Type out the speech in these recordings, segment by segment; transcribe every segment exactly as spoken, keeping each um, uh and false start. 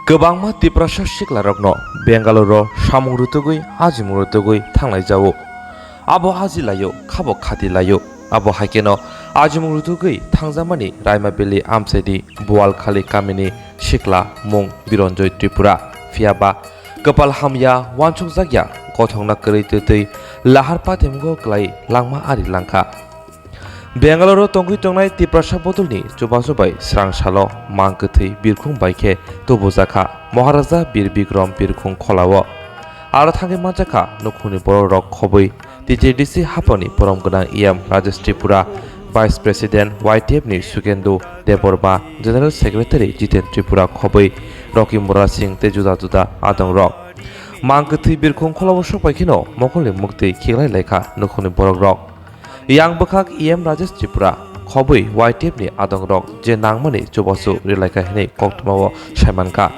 Kwbangma Tiprasa siklarokno Bangalore-o samung rwtugwi ajimung rwtugwi thanglaijago. Abo aji laio, khabo khati laio. Abo hai kheno ajimung rwtugwi thangjakmani Raima Valley amchaini Bualkhali kamini sikla mung Biranjoy Tripura. Phiya ba kwpal hamya, uansukjakya, gothokna kwrwi twtwi lahar patemungo klai langma ari langkha. Bangalore-o tongwi tongnai Tiprasa bodolni chubachu bai srang salo mang kwthwi birkhung bai khe tubujakha Maharaja Bir Bikram birkhung kholao. Aro thangwi manjakha nukhungni borokrok khobwi T T D C haphangni borom gwnang E M Rajesh Tripura, Vice President Y T F ni Sukendu Debbarma, General Secretary Jiten Tripura khobwi Rocky Mura Singh tei juda juda adongrok. Mang kwthwi birkhung kholao sokpai kheno mokolni muktwi khiklai laikha nukhungni borokrok. Yang bwkhak E M Rajesh Tripura khobwi Y T F ni adongrok je nangmani chubachu rilaikha hinwi koktwmao saimankha.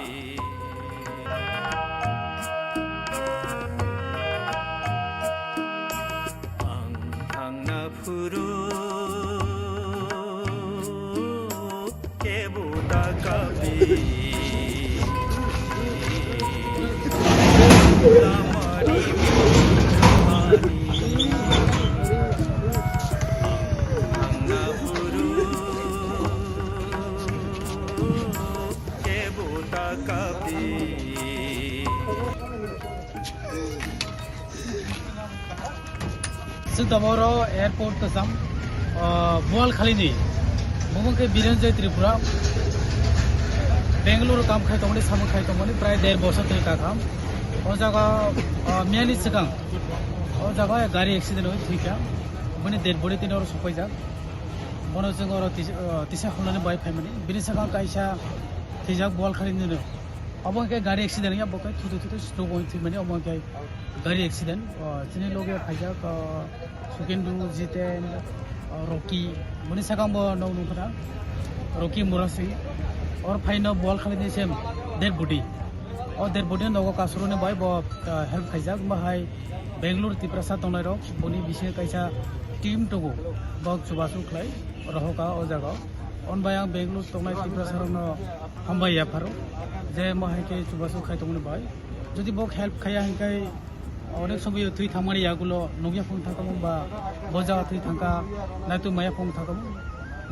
Chwng tamo oro airport kwcham, ah, Bualkhali ni. Bo wngkhe Birenjoy Tripura. Bangalore kam khai tongmani, samung khai tongmani, prai der bosor twi kakham. O jaga, ah, miyani swkang, o jaga gari accident oi thwikha. Bini dead body tini oro sopaijak. Bono chwng oro tisa, ah, tisa hwnani bai phaimani. Bini swkang kaisa thwijak Bualkhali nino. Obo hwnkhe gari accident wngya, bo khe thutu thutu stroke oi thwimani, omo hwnkhe gari accident. O, chini loge phaijak, o, Sukendu, Jiten, o, Rocky, boni sakang bo nog nung khna, Rocky Murasing. Or phaino Bualkhali ni sem dead body. O dead body nogo kasuruni bai bo, o, help khaijak, bahai Bangalore Tiprasa tongnai rok, boni bisingo kaisa team tongo, bok chubachu khlai rohoka o jaga. On bai ang Bangalore tongnai Tiprasa rokno hambai yapharo, je mo hai khe chubachu khai tongmani bai. Jodi bok help khaiya hinkhe onek somoyo thwi thangmani yagulo nukya phung thangkamo ba bo jaga thwi thangka naitu maya phung thangkamo,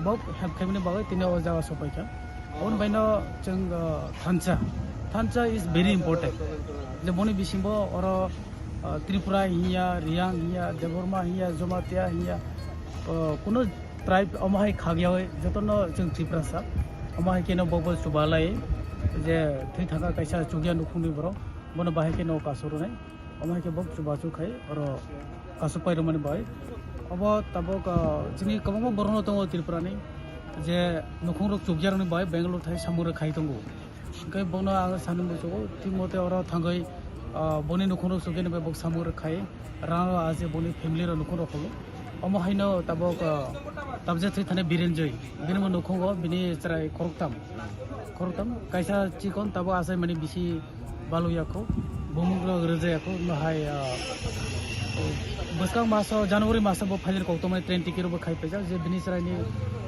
bok help khaimani bagwi tini o jaga sopaikha. On baino chwng, uh, thansa, thansa is very important. Je boni bisingo oro, uh, Tripura hiya, Riyang hiya, Debbarma hiya, Jomatia hiya, uh, kuno tribe omo hai khagya oi jotono chwng Tiprasa. Omo hai keno bobo chubalai je thwi thangka kaisa chukya nukhungni borok, bono bahai keno kasurunai. Omo hai khe bok chubachu khai oro kasuk pai rwmani bai. Obo tabok, ah, chini kwbangma borokno tongo Tripurani je nukhungrok chukya rwni bai Bangalore thai samung rok khai tongo. Hwnkhe bono ang sani muchungo thik mote oro thangwi, ah, boni nukhungrok chukya ni bai bok samung rok khai. Rang rok aje boni family rok nukhung rok kholo. Omo haino tabok, ah, tabje thwi thani Birenjoy. Bini bo nukhungo bini chwrai khoroktham. Khoroktham kaisa chikon tabok achaimani bisi baluyakho. Bumung rok rwjayakho. Omo hai, ah, bwskang maso January maso bo phailani koktwmani train ticket rok bo khai paijak je bini chwraini,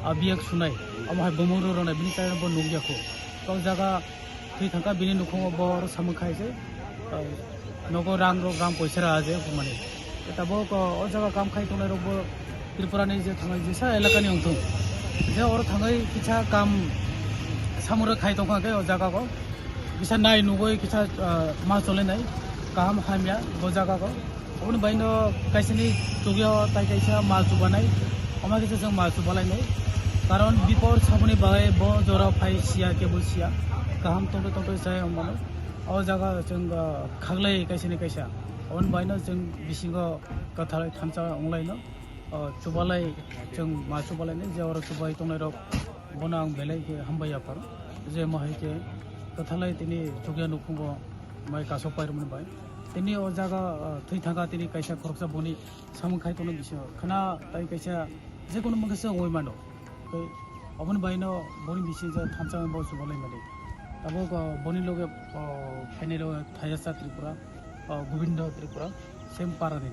ah, biyek sunai. Omo hai bumung rok rwnai bini chwrai bo nukjakho. Kok jaga thwi thangkha bini nukhungo bo oro samung khai se, ah, nogo rang rok rang poisa rw aje humani. Tabok o jaga kam khai tongnai rok bo Tripura ni je thangnai jesa elaka ni wngthung je oro thangwi kisa kam samung rok khai tongkha khe o jaga o kisa nai nugwi kisa, ah, ma chole nai kaham hamya bo jaga o. Oboni baino kaisani chukya tai kaisa mal chubanai, omo kisa chwng mal chubalainai. Karon bipor saboni bagwi bo jora phai siya, kebo siya. Kaham tongtwi tongtwi chai omono. O jaga chwng, ah, khaklai kaisani kaisa. Oboni baino chwng bisingo kwthar thansa wnglaino. O chubalai chwng mal chubalainai je oro chubai tongnairok bono ang belai khe hambai yapharo. Je omo hai khe kwthalai tini chukya nukhungo mai kasok pairwmani bai. Tini o jaga, ah, thwi thangkha tini kaisa khoroksa boni samung khai tongna bisingo khna tai kaisa jekono mungkha se wngwi mano. Tei oboni baino boni bisingo thansa bo chubalai mani. Tabuk, ah, boni loge, ah, phainai loge Thayasa Tripura, ah, Gobindo Tripura, same para ni.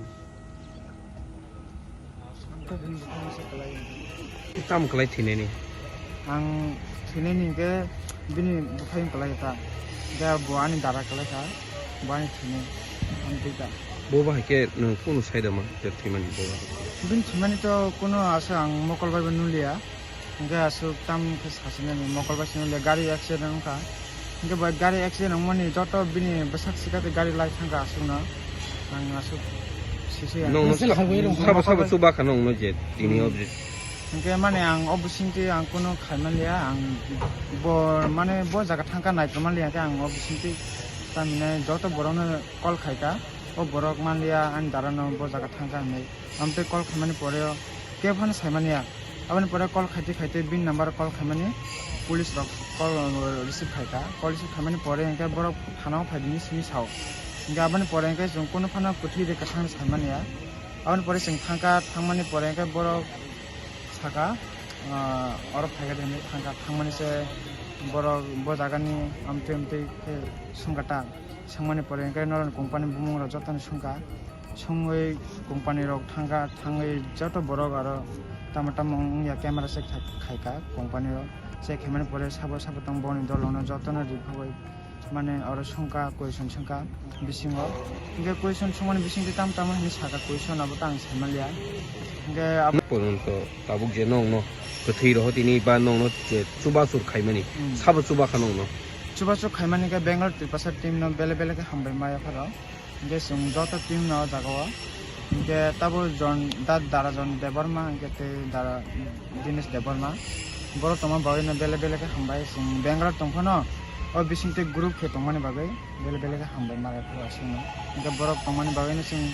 Tam kwlai thwinani? Ang thwinani hinkhe bini buphai wng kwlai kha. Hingke bo ani dara kwlai kha, bo ani thwini, ani twi ta. Bo bahai khe nwng kunu sai da ma je thwimani bo bahai khe? Bini thwimani to kunu aswk ang mokol bai bo nuliya. Hingke aswk tam khe sasinani mokol bai se nuliya, gari accident wngkha. Hingke bo gari accident wngmani joto bini bwsak sika tei gari lai thangkha aswkno. Ang aswk sisi ya. Nwng sabo sabo chuba kha nwng no je tini o je. Hingke mane ang o bisingtwi ang kunu khai manliya, ang bo, mane bo jaga thangkha naitok manliya, hingke ang o bisingtwi tamhinai joto borokno call khaikha, o borok manliya ani darano bo jaga thangkha hinwi. Amtwi call khaimani pore o kebo phano saimaniya. Aboni pore call khaitwi khaitwi bini number call khaimani police rok call receive khaikha. Call receive khaimani pore hingke borok thana o phaidi hinwi simi sao. Hingke aboni pore hingke chwng kunu phano kwthwi de kwthang saimaniya. Aboni pore chwng thangkha, thangmani pore hingke borok saka, ah, oro phaikha de hinwi thangkha, thangmani se borok bo jagani amtwi amtwi khe swngkha ta, swngmani pore hwnkhe norokni company bumung rok jotono swngkha, swngwi company rok thangkha, thangwi joto borok aro tamo tamo wngya camera check khai-, khaikha company rok, check khaimani pore sabo sabo tong boni dol rokno jotono riphawi. Mane oro songkha, question songkha bisingo. Hingke question songmani bisingtwi tamo tamo hinwi sakha question, abo ta ang saimanliya. Hingke abo Poronto tabuk je nongno kwthwi rohotini ba nongno je chubasur khaimani, Hmm. sabo chubakha nongno? Chubasur khaimani khe Bangalore Tiprasa team no bele bele khe hambai maya pharo. Hingke chwng joto team no o jaga o. Hingke tabo jon, da-, dara jon Debbarma, hingke tei dara Dinesh Debbarma. Borok tongma bagwi no bele bele khe hambai. Chwng Bangalore tong phano o bisingtwi group khe tongmani bagwi bele bele khe hambai ma rok aswkno. Hingke borok tongmani bagwi no chwng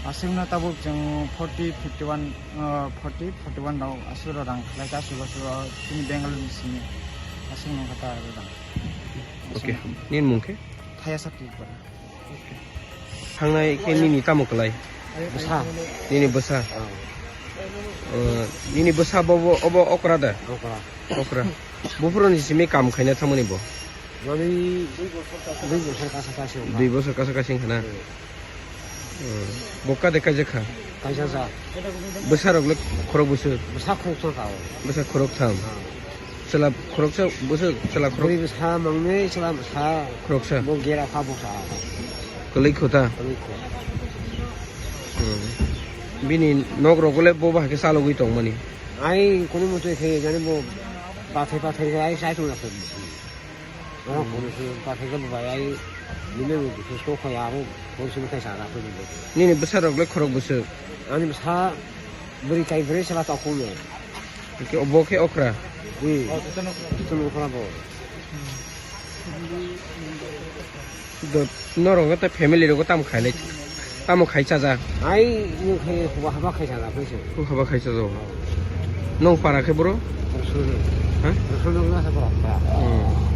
aswkno tabuk chwng forty, fifty one, ah, forty, forty one rok aswk rok rang khlai kha aswk aswk o chini Bangalore ni simi aswk nung kha ta rang. Okay. Nini mung khe? Thayasa Tripura. Thangnai khe nini tamo kwlai? Bwsa. Nini bwsa? Oh. Uh, nini bwsa bo, bo, obo okra da? Okra. Okra. Buphuruni simi kam khaina thangmani bo? Boni dui bosor kasa kasi wngkha. Dui bosor kasa kasi wngkha na? Hmm. Hmm. Bo kade kaijak kha? Kaisa ja. Bwsa rok le khorok bwswk? Bwsa khorok thang kha o. Bwsa khorok tham. Ah. Chwla khoroksa bwswk, chwla khorok. Bwrwi bwsa mangwi chwla bwsa. Khoroksa. Bo gera kha bwsa. Kwlwi kho ta? Kwlwi kho. Hmm. Bini nok rok le bo bahai khe chalogwi tongmani? Ai kunu motoi khe jani bo pathai pathai khe ai chai tong lakha. Oro kunu se pathai khe bo bai ai nini bo khe sto kho ya bo kunu se khai sa na kho bo. Nini bwsa rok le khorok bwswk? Ani bwsa bwrwi kai bwrwi chwla tok kho. Hingke obo khe okra? Hmm. Jotono okra bo. Do, norok ta family rok tam khailai, tamo khai chaja? Ai, nwng khai huba haba khai chaja phai se. Huba haba khai chaja. Nong para khe boro? Rasul. Ha? Rasul nong na sa boro. Hmm.